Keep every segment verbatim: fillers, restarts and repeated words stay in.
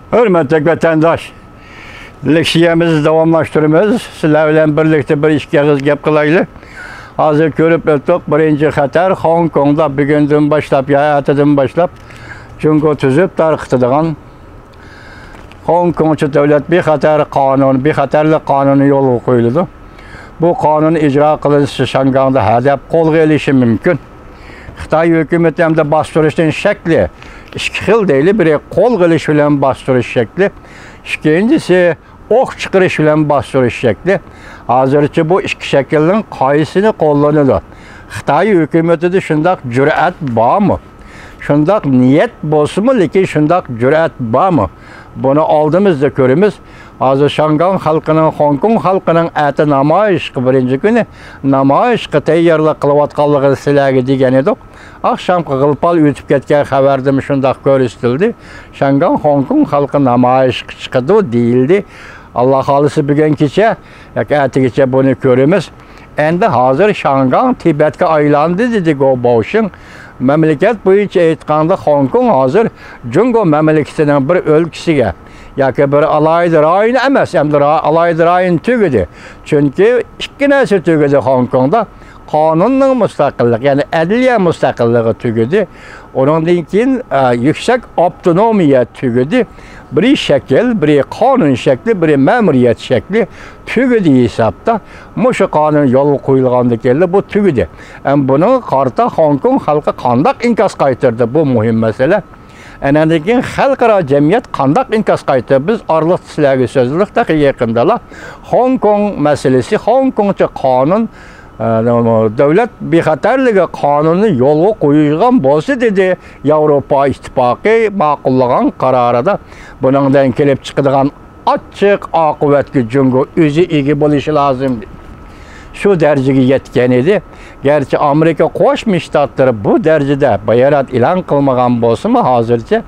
ھۆرمەتلىك ۋەتەنداش، لېكسىيەمىزنى داۋاملاشتۇرىمىز. سىلەر بىلەن بىرلىكتە بىر ئىككى ئېغىز گەپ قىلايلى. ھازىر كۆرۈپ ئۆتتۇق، بىرىنچى خەتەر خوڭكوڭدا بۈگۈندىن باشلاپ يا ئەتىدىن باشلاپ جۇڭگو تۈزۈپ تارقىتىدىغان خوڭكوڭچە دۆلەت بىخەتەر قانۇن، بىخەتەرلىك قانۇنى يولغا قويۇلىدۇ. بۇ قانۇن ئىجرا قىلىنسا شياڭگاڭدا ھەدەپ قولغا ئېلىشى مۇمكىن. خىتاي ھۆكۈمىتى ھەمدە باستۇرۇشنىڭ شەكلى ئىككى خىل دەيلى، بىرى قولغا ئېلىش بىلەن باستۇرۇش شەكلى، ئىككىنچىسى ئوق چىقىرىش بىلەن باستۇرۇش شەكلى. ھازىرچە بۇ ئىككى شەكىلنىڭ قايسىنى قوللىنىدۇ؟ خىتاي ھۆكۈمىتىدە شۇنداق جۈرئەت بارمۇ؟ شۇنداق نىيەت بولسىمۇ، لېكىن شۇنداق جۈرئەت بارمۇ؟ بۇنى ئالدىمىزدا كۆرىمىز. ھازىر شياڭگاڭ خەلقىنىڭ، خوڭكوڭ خەلقىنىڭ ئەتە نامايىشقا، بىرىنچى كۈنى نامايىشقا تەييارلىق قىلىۋاتقانلىقىنى سىلەرگە دېگەن ئىدۇق. ئاخشامقى غىلپال ئۆتۈپ كەتكەن خەۋەردىمۇ شۇنداق كۆرسىتىلدى. شياڭگاڭ، خوڭكوڭ خەلقى نامايىشقا چىقىدۇ دېيىلدى. ئاللا خالىسا بۈگۈن كېچە ياكى ئەتىگىچە بۇنى كۆرىمىز. ئەمدى ھازىر شياڭگاڭ تىبەتكە ئايلاندى، دېدى گو باۋشىڭ. مەملىكەت بويىچە ئېيتقاندا، خوڭكوڭ ھازىر جۇڭگو مەملىكىتىنىڭ بىر ئۆلكىسىگە ياكى بىر ئالاھىدە رايون ئەمەس، ئەمدى را-، ئالاھىدە رايون تۈگىدى. چۈنكى ئىككى نەرسە تۈگىدى خوڭكوڭدا. قانۇننىڭ مۇستەقىللىقى، يەنى ئەدلىيە مۇستەقىللىقى تۈگىدى. ئۇنىڭدىن كېيىن، ئە، يۈكسەك ئاپتونومىيە تۈگىدى. بىرى شەكىل، بىرى قانۇن شەكلى، بىرى مەمۇرىيەت شەكلى تۈگىدى ھېسابتا. مۇشۇ قانۇن يولغا قويۇلغاندىن كېيىنلا بۇ تۈگىدى. ئەم، بۇنىڭغا قارىتا خوڭكوڭ خەلقى قانداق ئىنكاس قايتۇردى؟ بۇ مۇھىم مەسىلە. ئەنەندىن كېيىن خەلقئارا جەمئىيەت قانداق ئىنكاس قايتۇرۇپ، بىز ئارىلىقتا سىلەرگە سۆزلىدۇق تېخى يېقىندىلا. خوڭكوڭ مەسىلىسى، خوڭكوڭچە قانۇن، ئە، دۆلەت بىخەتەرلىكى قانۇنى يولغا قويۇلغان بولسا، دېدى، ياۋروپا ئىتتىپاقى ماقۇللىغان قارارىدا، بۇنىڭدىن كېلىپ چىقىدىغان ئاچچىق ئاقىۋەتكە جۇڭگو ئۆزى ئىگە بولۇشى لازىم. شۇ دەرىجىگە يەتكەن ئىدى. گەرچە ئامېرىكا قوشما شتاتلىرى بۇ دەرىجىدە بايانات ئېلان قىلمىغان بولسىمۇ ھازىرچە،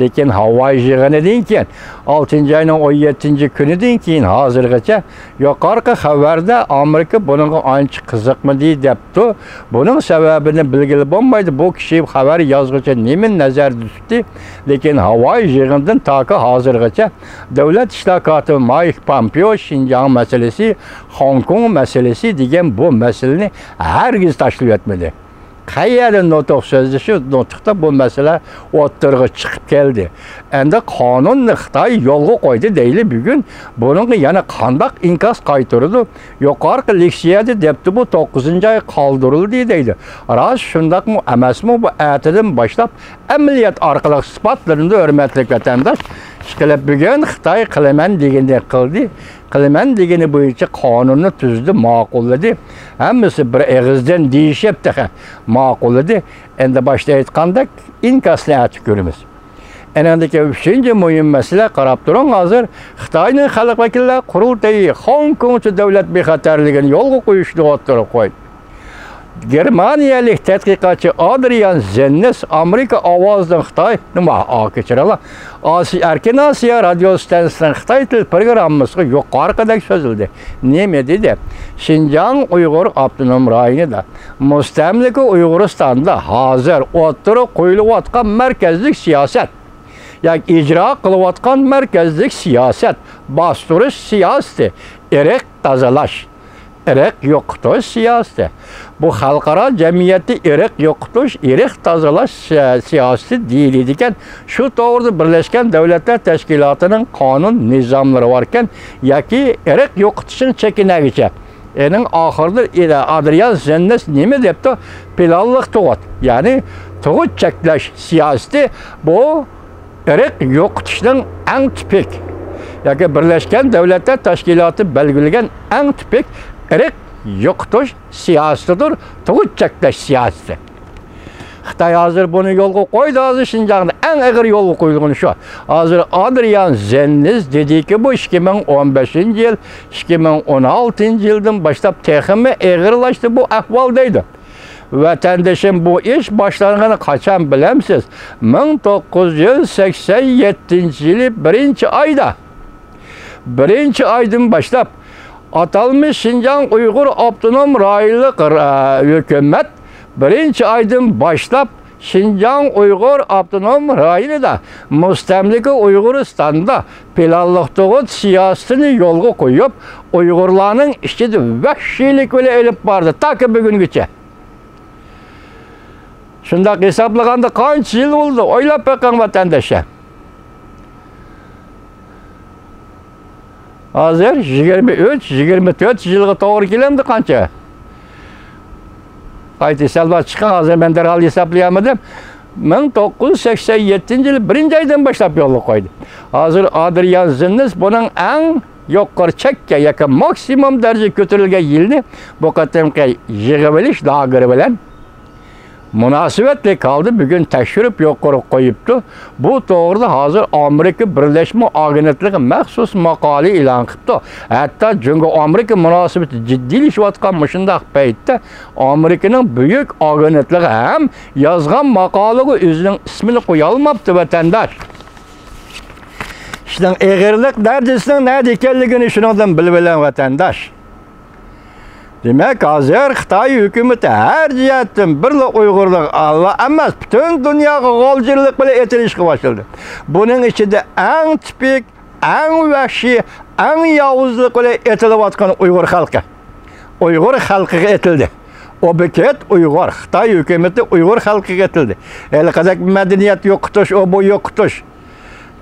لېكىن ھاۋاي يىغىنىدىن كېيىن، ئالتىنچى ئاينىڭ ئون يەتتىنچى كۈنىدىن كېيىن ھازىرغىچە يۇقىرىقى خەۋەردە ئامېرىكا بۇنىڭغا ئانچە قىزىقمىدى دەپتۇ. بۇنىڭ سەۋەبىنى بىلگىلى بولمايدۇ. بۇ كىشى خەۋەر يازغۇچى نېمىنى نەزەردە تۇتتى؟ لېكىن ھاۋاي يىغىنىدىن تاكى ھازىرغىچە دۆلەت ئىشلار كاتىپى مايك پامپېئو شىنجاڭ مەسىلىسى، خوڭكوڭ مەسىلىسى دېگەن بۇ مەسىلىنى ھەرگىز تاشلىۋەتمىدى. قەيەردە نۇتۇق سۆزلىشى، نۇتۇقتا بۇ مەسىلە ئوتتۇرىغا چىقىپ كەلدى. ئەمدى قانۇننى خىتاي يولغا قويدى دەيلى بۈگۈن. بۇنىڭغا يەنە قانداق ئىنكاس قايتۇرىدۇ؟ يۇقىرىقى لېكسىيەدە دەپتۇ، بۇ توققۇزىنچى ئاي قالدۇرۇلدى دەيدۇ. راست شۇنداقمۇ ئەمەسمۇ؟ بۇ ئەتىدىن باشلاپ ئەمەلىيەت ئارقىلىق ئىسپاتلىنىدۇ، ھۆرمەتلىك ۋەتەنداش. ئىشقىلىپ بۈگۈن خىتاي قىلىمەن دېگىنىنى قىلدى. قىلىمەن دېگىنى بويىچە قانۇننى تۈزدى، ماقۇللىدى. ھەممىسى بىر ئېغىزدىن دېيىشىپ تېخى ماقۇللىدى. ئەمدى باشتا ئېيتقاندەك، ئىنكاسنى ئەتە كۆرىمىز. ئەنەندىكى ئۈچىنچى مۇھىم مەسىلە، قاراپ تۇرۇڭ، ھازىر خىتاينىڭ خەلق ۋەكىللەر قۇرۇلتىيى خوڭكوڭچە دۆلەت بىخەتەرلىكىنى يولغا قويۇشنى ئوتتۇرىغا قويدى. گېرمانىيەلىك تەتقىقاتچى ئادرىيان زېننېس ئامېرىكا ئاۋازىدىن خىتاي، نېمە، ئا، كەچۈرۈڭلار، ئاسىيا، ئەركىن ئاسىيا رادىيو ستانسىسىنىڭ خىتاي تىل پروگراممىسىغا يۇقىرىقىدەك سۆزلىدى. نېمە دېدى؟ شىنجاڭ ئۇيغۇر ئاپتونوم رايونىدا، مۇستەملىكە ئۇيغۇرىستاندا ھازىر ئوتتۇرىغا قويۇلۇۋاتقان مەركەزلىك سىياسەت، ياكى ئىجرا قىلىۋاتقان مەركەزلىك سىياسەت، باستۇرۇش سىياسىتى، ئىرق تازىلاش، ئىرق يوقىتىش سىياسىتى. بۇ خەلقئارا جەمئىيەتتە ئىرق يوقىتىش، ئىرق تازىلاش سىيا-، سىياسىتى دېيىلىدىكەن. شۇ توغرىدا بىرلەشكەن دۆلەتلەر تەشكىلاتىنىڭ قانۇن نىزاملىرى باركەن، ياكى ئىرق يوقىتىشنىڭ چېكى نەگىچە. ئېنىڭ ئاخىرىدا ئادرىيان زېننېس نېمە دەپتۇ؟ پىلانلىق تۇغۇت، يەنى تۇغۇت چەكلەش سىياسىتى، بۇ ئىرق يوقىتىشنىڭ ئەڭ تىپىك، ياكى بىرلەشكەن دۆلەتلەر تەشكىلاتى بەلگىلىگەن ئەڭ تىپىك ئىرق يوقىتىش سىياسىتىدۇر، تۇغۇت چەكلەش سىياسىتى. خىتاي ھازىر بۇنى يولغا قويدى، ھازىر شىنجاڭدا ئەڭ ئېغىر يولغا قويۇلغىنى شۇ. ھازىر ئادرىيان زېننېس دېدىكى، بۇ ئىككى مىڭ ئون بەشىنچى يىل، ئىككى مىڭ ئون ئالتىنچى يىلدىن باشلاپ تېخىمۇ ئېغىرلاشتى بۇ ئەھۋال دەيدۇ. ۋەتەندىشىم، بۇ ئىش باشلانغىنى قاچان بىلەمسىز؟ مىڭ توققۇز يۈز سەكسەن يەتتىنچى يىلى بىرىنچى ئايدا. بىرىنچى ئايدىن باشلاپ ئاتالمىش شىنجاڭ ئۇيغۇر ئاپتونوم رايونلۇق را-، ھۆكۈمەت بىرىنچى ئايدىن باشلاپ شىنجاڭ ئۇيغۇر ئاپتونوم رايونىدا، مۇستەملىكە ئۇيغۇرىستاندا پىلانلىق تۇغۇت سىياسىتىنى يولغا قويۇپ، ئۇيغۇرلارنىڭ ئىچىدە ۋەھشىيلىك بىلەن ئېلىپ باردى، تاكى بۈگۈنگىچە. شۇنداق ھېسابلىغاندا قانچە يىل بولدى؟ ئويلاپ بېقىڭ، ۋەتەنداشلار. ھازىر يىگىرمە ئۈچ، يىگىرمە تۆت يىلغا توغرا كېلەمدۇ قانچە؟ قايتا ھېسابلاپ چىقىڭ، ھازىر مەن دەرھال ھېسابلىيالمىدىم. مىڭ توققۇز يۈز سەكسەن يەتتىنچى يىل بىرىنچى ئايدىن باشلاپ يولغا قويدى. ھازىر ئادرىيان زېننېس بۇنىڭ ئەڭ يۇقىرى چەككە ياكى ماكسىمۇم دەرىجىگە كۆتۈرۈلگەن يىلنى بۇ قېتىمقى يىغىۋېلىش لاگېرى بىلەن مۇناسىۋەتلىك ھالدا بۈگۈن تەكشۈرۈپ يۇقىرىغا قويۇپتۇ. بۇ توغرىدا ھازىر ئامېرىكا بىرلەشمە ئاگېنتلىقى مەخسۇس ماقالە ئېلان قىپتۇ. ھەتتا جۇڭگو ئامېرىكا مۇناسىۋىتى جىددىيلىشىۋاتقان مۇشۇنداق پەيتتە ئامېرىكىنىڭ بۈيۈك ئاگېنتلىقى ھەم يازغان ماقالىغا ئۆزىنىڭ ئىسمىنى قويالماپتۇ، ۋەتەنداش. ئىشنىڭ ئېغىرلىق دەرىجىسىنىڭ نەدە ئىكەنلىكىنى شۇنىڭدىن بىلىۋېلىڭ، ۋەتەنداش. دېمەك، ھازىر خىتاي ھۆكۈمىتى ھەر جەھەتتىن بىرلا ئۇيغۇرلارغا ئەمەس، پۈتۈن دۇنياغا غالجىرلىق بىلەن ئېتىلىشقا باشلىدى. بۇنىڭ ئىچىدە ئەڭ تىپىك، ئەڭ ۋەھشىي، ئەڭ ياۋۇزلۇق بىلەن ئېتىلىۋاتقان ئۇيغۇر خەلقى. ئۇيغۇر خەلقىگە ئېتىلدى. ئوبيېكت ئۇيغۇر، خىتاي ھۆكۈمىتى ئۇيغۇر خەلقىگە ئېتىلدى. ھېلىقىدەك مەدەنىيەت يوقىتىش، ئۇ بۇ يوقىتىش.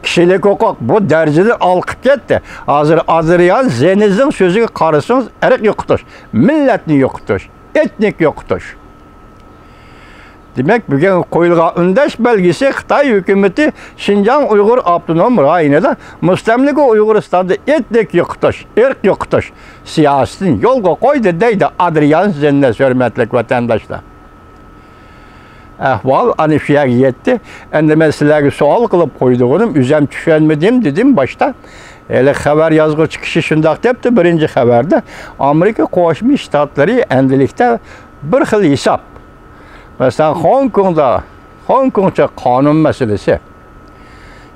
كىشىلىك ھوقۇق بۇ دەرىجىدىن ئالقىپ كەتتى. ھازىر ئادرىيان زېننېسنىڭ سۆزىگە قارىسىڭىز، ئىرق يوقىتىش، مىللەتنى يوقىتىش، ئېتنىك يوقىتىش. دېمەك، بۈگۈن قويۇلغان ئۈندەش بەلگىسى خىتاي ھۆكۈمىتى شىنجاڭ ئۇيغۇر ئاپتونوم رايونىدا مۇستەملىكە ئۇيغۇرىستاندا ئېتنىك يوقىتىش، ئىرق يوقىتىش سىياسىتىنى يولغا قويدى، دەيدۇ ئادرىيان زېننېس، ھۆرمەتلىك ۋەتەنداشلار. ئەھۋال ئەنە شۇ يەرگە يەتتى. ئەمدى مەن سىلەرگە سوئال قىلىپ قويىدىغىنىم، ئۆزۈم چۈشەنمىدىم دېدىم باشتا. ھېلى خەۋەر يازغۇچى كىشى شۇنداق دەپتۇ، بىرىنچى خەۋەردە ئامېرىكا قوشما شتاتلىرى ئەمدىلىكتە بىر خىل ھېساب. مەسىلەن، خوڭكوڭدا، خوڭكوڭچە قانۇن مەسىلىسى.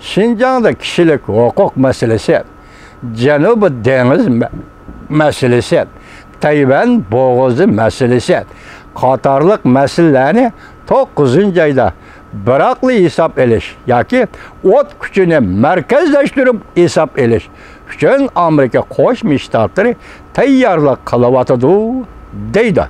شىنجاڭدا كىشىلىك ھوقۇق مەسىلىسى، جەنۇبىي دېڭىز مە-، مەسىلىسى، تەيۋەن بوغۇزى مەسىلىسى قاتارلىق مەسىلىلەرنى توققۇزىنچى ئايدا بىراقلا ھېساب ئېلىش ياكى ئوت كۈچىنى مەركەزلەشتۈرۈپ ھېساب ئېلىش ئۈچۈن ئامېرىكا قوشما شتاتلىرى تەييارلىق قىلىۋاتىدۇ، دەيدۇ.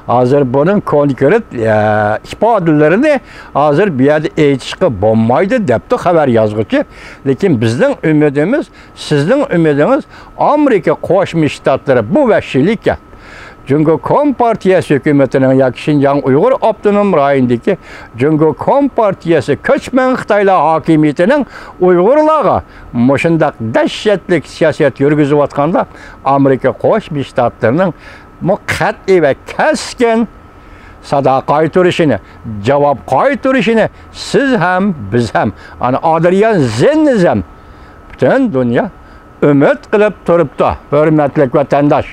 ھازىر بۇنىڭ كونكرېت، ئە، ئىپادىلىرىنى ھازىر بۇ يەردە ئېيتىشقا بولمايدۇ، دەپتۇ خەۋەر يازغۇچى. لېكىن بىزنىڭ ئۈمىدىمىز، سىزنىڭ ئۈمىدىڭىز ئامېرىكا قوشما شتاتلىرى بۇ ۋەھشىيلىككە، جۇڭگو كومپارتىيەسى ھۆكۈمىتىنىڭ ياكى شىنجاڭ ئۇيغۇر ئاپتونوم رايونىدىكى جۇڭگو كومپارتىيەسى كۆچمەن خىتايلار ھاكىمىيىتىنىڭ ئۇيغۇرلارغا مۇشۇنداق دەھشەتلىك سىياسەت يۈرگۈزۈۋاتقاندا، ئامېرىكا قوشما شتاتلىرىنىڭ مۇ قەتئىي ۋە كەسكىن سادا قايتۇرۇشىنى، جاۋاب قايتۇرۇشىنى سىز ھەم، بىز ھەم، ئانا ئادرىيان زېننېس ھەم پۈتۈن دۇنيا ئۈمىد قىلىپ تۇرۇپتۇ، ھۆرمەتلىك ۋەتەنداش.